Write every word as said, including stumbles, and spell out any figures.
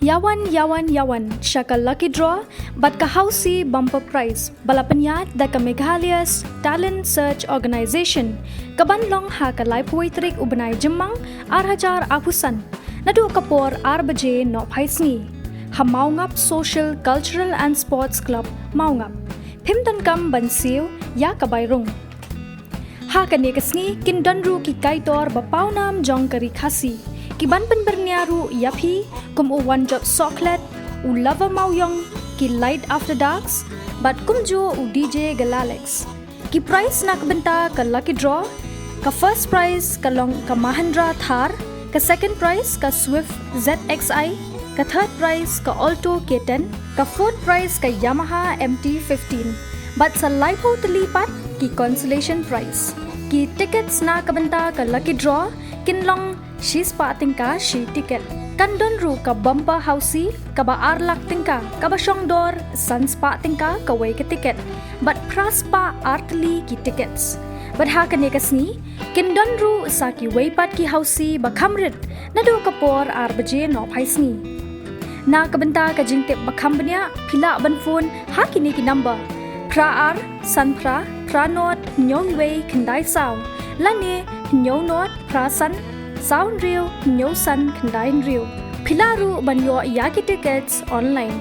Ïawan, ïawan, ïawan sha ka lucky draw bad ka housie bumper prize ba la pynïaid da ka Meghalaya's Talent Search Organisation, ka ban long ha ka laiphew tarik u bnai Jymmang ar hajar arphew san, naduh ka por ar baje nohphai sngi, ha Mawngap Social, Cultural and Sports Club, Mawngap. Phim donkam ban siew ïa ka bai rung. Ha kane ka sngi kin don ruh ki kaitor ba pawnam jong ka ri Khasi, ki ban pynbyrngia ruh ïa phi, kum u Wanjot Sohkhlet, u Lover Mawiong, ki Light After Darks, bad kumjuh u D J Galalex. Ki prize na ka bynta ka lucky draw: ka first prize ka long ka Mahindra Thar, ka second prize ka Swift Z X I, ka third prize ka Alto K ten, ka fourth prize ka Yamaha M T fifteen, bad sa laiphew tylli pat ki consolation prize. Ki tickets na ka bynta ka lucky draw kin long shispah tyngka shi ticket. Kan don ruh ka bumper housie kaba ar lak tyngka, kaba shong dor sanspah tyngka kawei ka ticket, bad phraspah ar tylli ki tickets. Bad ha kane ka sngi kin don ruh sa kiwei pat ki housie ba kham rit naduh ka por ar baje nohphai sngi. Na ka bynta ka jingtip ba kham bniah, phi lah ban phone ha kine ki number: phra ar san phra phra nod hynñiew wei khyndai saw, lane hynñiew nod phra san saw hynriew hynñiew san khyndai hynriew. Phi lah ruh ban ïoh ïa ki tickets online.